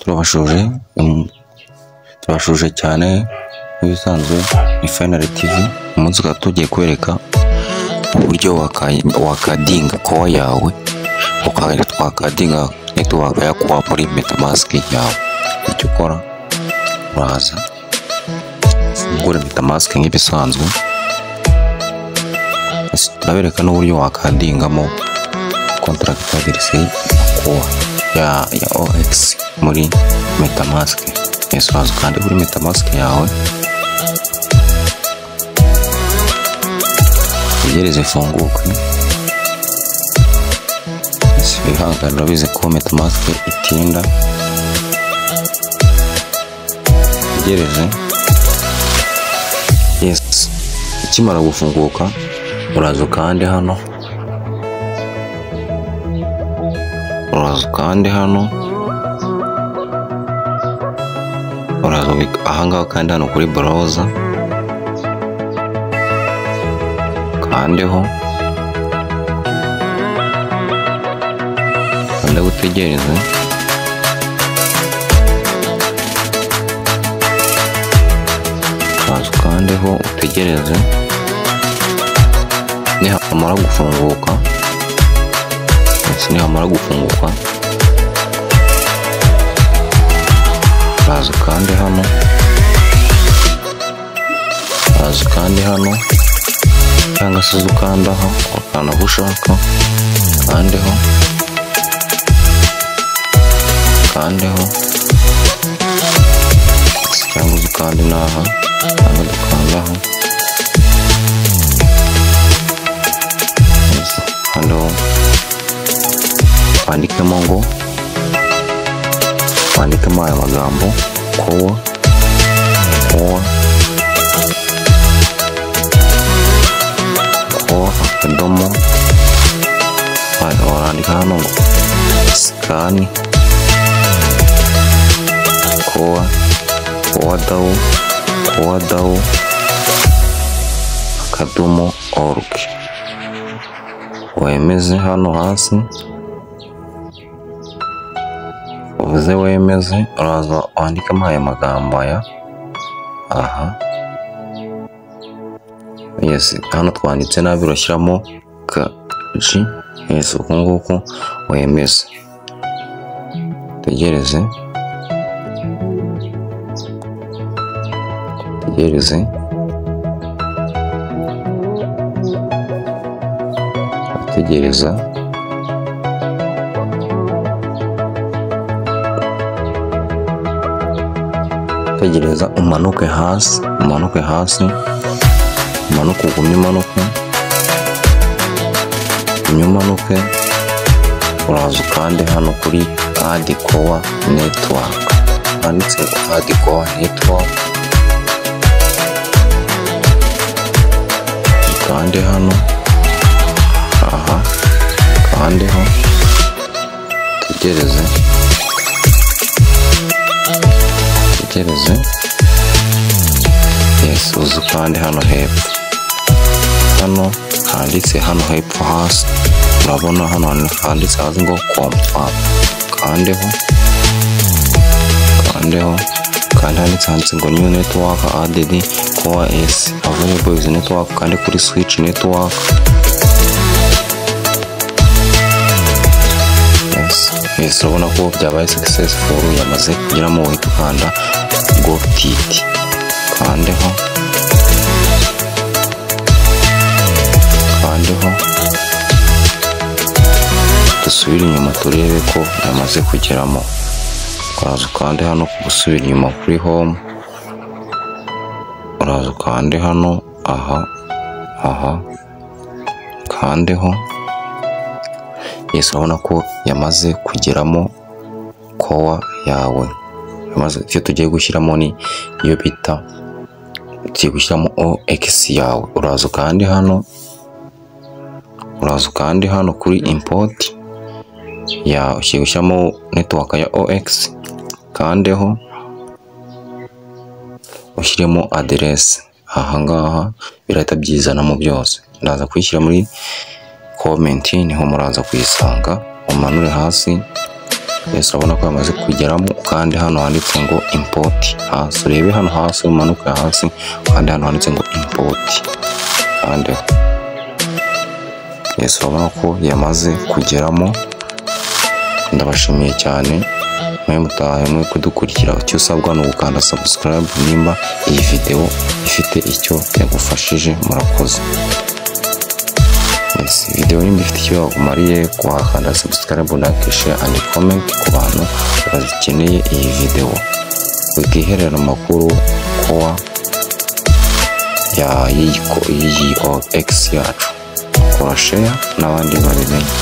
Turabashuje cyane nk'ibisanzwe ni Final TV. Umunsi tukaba tugiye kwereka uburyo wakadinga kowa yawe, wakadinga network ya kowa muri MetaMask yawe. Icyo ukora, uraza ugura MetaMask nk'ibisanzwe. Turabereka n'uburyo wakadingamo contract address ya kowa ya OX muri MetaMask. Yes, uraza kandi kuri MetaMask yawe, utegereze ifunguke. Yes, wihangane, urabizi ko MetaMask itinda, utegereze. Yes, ikimara gufunguka uraza ukande hano, uraza ukande hano, uraza ahangaha kandi hano kuri browser kandeho, kande utegereze. Uraza ukandeho utegereze. Nihamara gufunguka, nihamara gufunguka uraza ukande hano, uraza ukande hano, cyangwa se ukandaho ukanda aho ushaka, kandeho, kandeho, cyangwa uze ukande n'aha, cyangwa dukandaho. Hano wandikemo ngo, wandikemo aya magambo kowa kowa kowa akadomo, warandika hano ngo scan kowa kowa dawu kowa dawu akadomo org, wemeze hano hasi, uvuze wemeze, uraza wandikamo aya magambo aya aha. Yes, hano twanditse nabi, urashyiramo k g. Yes, uku nguku wemeze, tegereze, tegereze, tegereza. Tegereza umanuke hasi, umanuke hasi, umanuke, ugumye umanuke, ugumye umanuke, uraza ukande hano kuri add core network, handitse add core network, ukande hano aha, kandeho, tegereze, tegereze. Yes, uze ukande hano hepfo, hano handitse hano hepfo hasi, urabona hano handitse hasi ngo confirm, kandeho, kandeho, kandi handitse ngo new network added core s available is network, kandi kuri switch network. Yes, urabona ko byabaye successful, yamaze kugeramo. Uhita ukanda got it, kandeho, kandeho, dusubire inyuma turebe ko yamaze kugeramo. Uraza ukande hano gusubira inyuma kuri home, uraza ukande hano aha aha, kandeho. Yes, urabona ko yamaze kugeramo kowa yawe. Icyo tugiye gushyiramo ni iyo bita, tugiye gushyiramo OX yawe. Uraza ukande hano, uraza ukande hano kuri import ya, ugiye gushyiramo network ya OX, kandeho, ushyiremo address aha ngaha, birahita byizanamo byose. Ndaza kuyishyira muri comment, niho muraza kuyisanga. Umanure hasi Yes, urabona ko yamaze kugeramo. Kandi hano handitse ngo import hasi, urebe hano hasi, umanuke hasi, kandi hano handitse ngo import, kandi yes, urabona ko yamaze kugeramo. Ndabashimiye cyane mwe mutahe mwe kudukurikira. Icyo usabwa ni ugukanda subscribe nimba iyi video ifite icyo yagufashije. Murakoze. Yes, video nimba ifite icyo yakumariye, wakanda subscribe, like, share and comment ku bantu bazikeneye iyi video. Wikiherera amakuru kowa ya y'iyi OX yacu, kora share n'abandi babimenye.